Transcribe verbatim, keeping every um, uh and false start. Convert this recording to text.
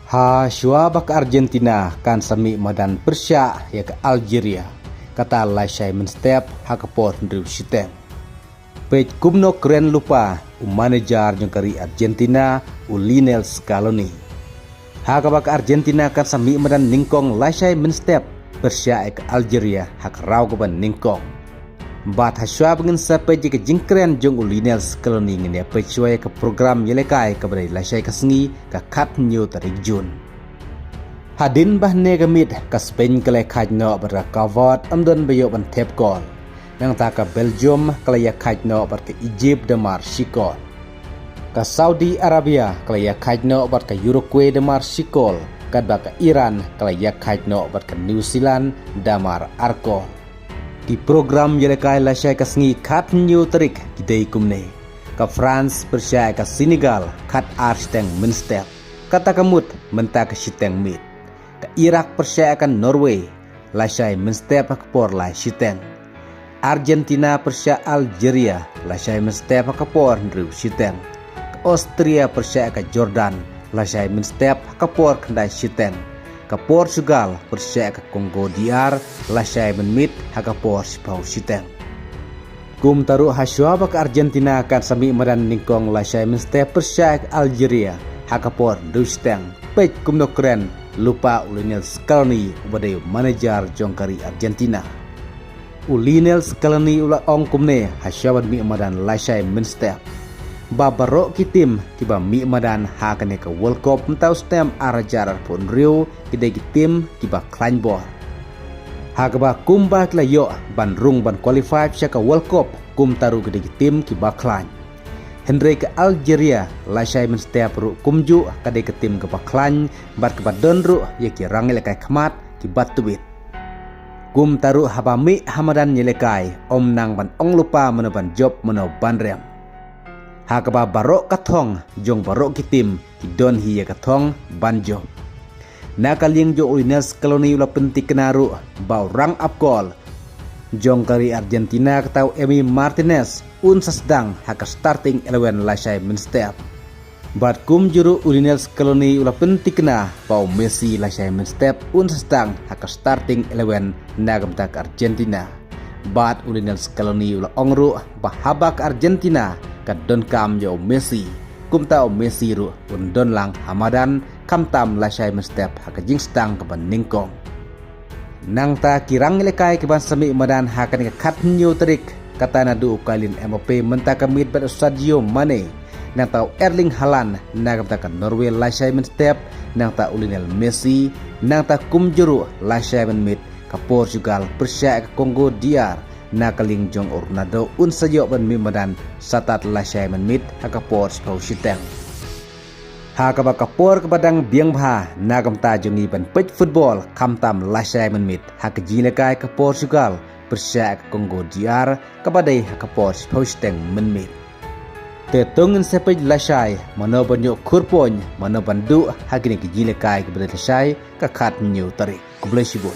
Ha shuwa ba ka Argentina kan sa mih madan pyrshah ïa ka Algeria, kata lashai mynstep ha ka por hynriew shiteng. Peit kumno kren lypa u manager jong ka ri Argentina, u Lionel Scaloni. Ha kaba ka Argentina kan sa mih madan nyngkong lashai mynstep pyrshah ïa ka Algeria ha ka round kaba nyngkong. Bad ha shuwa ba ngin sa peit ïa ka jingkren jong u Lionel Scaloni, ngin ïa peit shuwa ïa ka program ïalehkai kaba dei lashai ka sngi, ka khathynñiew tarik Jun. Hadien ba hynne ka miet ka Spain ka la ïakhaid noh bad ka Cape Verde, ym don ba ïoh ban thep kol. Nangta ka Belgium ka la ïakhaid noh bad ka Egypt da mar shi kol. Ka Saudi Arabia ka la ïakhaid noh bad ka Uruguay da mar shi kol, katba ka Iran ka la ïakhaid noh bad ka New Zealand da mar ar kol. Ki program ïalehkai lashai ka sngi khathynñiew tarik ki dei kumne: ka France pyrshah ïa ka Senegal khatar shiteng mynstep, kata ka mut mynta ka shiteng miet. Ka Iraq pyrshah ïa ka Norway lashai mynstep ha ka por lai shiteng. Argentina pyrshah Algeria lashai mynstep ha ka por hynriew shiteng. Ka Austria pyrshah ïa ka Jordan lashai mynstep ha ka por khyndai shiteng. Ka Portugal pyrshah ïa ka Congo D R lashai mynmiet ha ka por shiphew shiteng. Kumta ruh ha shuwa ba ka Argentina kan sa mih madan nyngkong lashai mynstep pyrshah ïa ka Algeria ha ka por hynriew shiteng, peit kumno kren lypa u Lionel Scaloni uba dei u manager jong ka ri Argentina. U Lionel Scaloni u la ong kumne ha shuwa ban mih madan lashai mynstep, ba baroh ki tim kiba mih madan ha kane ka World Cup mynta u snem ar hajar arphew hynriew ki dei ki tim kiba khlaiñ bor. Ha kaba kumba ki la ïoh ban rung ban qualify sha ka World Cup, kumta ruh ki dei ki tim kiba khlaiñ. Hynrei ka Algeria lashai mynstep ruh kumjuh ka dei ka tim kaba khlaiñ bad kaba don ruh ïa ki rang ïalehkai khmat kiba tbit. Kumta ruh haba mih ha madan ïalehkai, ym nang ban ong lypa mano ban jop mano ban rem. Ha kaba baroh ka thong jong baroh ki tim ki don hi ïa ka thong ban jop. Na ka liang jong u Lionel Scaloni u la pyntikna ruh ba u rang ap kol jong ka ri Argentina, kata u Emi Martinez, un sa sdang ha ka starting eleven lashai mynstep. Bad kumjuh ruh u Lionel Scaloni u la pyntikna ba u Messi lashai mynstep un sa sdang ha ka starting eleven na ka bynta ka Argentina. Bad u Lionel Scaloni u la ong ruh ba haba ka Argentina ka donkam ïa u Messi, kumta u Messi ruh un don lang ha madan, khamtam lashai mynstep ha ka jingsdang kaba nyngkong. Nangta ki rang ïalehkai kiban sa mih madan ha kane ka khathynñiew tarik, kata naduh u Kylian Mbappe mynta ka miet bad u Sadio Mane, nangta u Erling Haaland na ka bynta ka Norway lashai mynstep, nangta u Lionel Messi, nangta kumjuh ruh lashai mynmiet ka Portugal pyrshah ïa ka Congo D R, na ka liang jong u Ronaldo un sa ïoh ban mih madan satad lashai mynmiet ha ka por shiphew shiteng. Ha kaba ka por kaba dang biang bha na ka bynta jong ngi ban peit football khamtam lashai mynmiet ha ka jingïalehkai ka Portugal pyrshah ïa ka Congo D R kaba dei ha ka por shiphew shiteng mynmiet. Te to ngin sa peit lashai mano ban ïoh khur point, mano ban duh ha kine ki jingïalehkai kiba dei lashai ka khathynñiew tarik. Khublei shibun.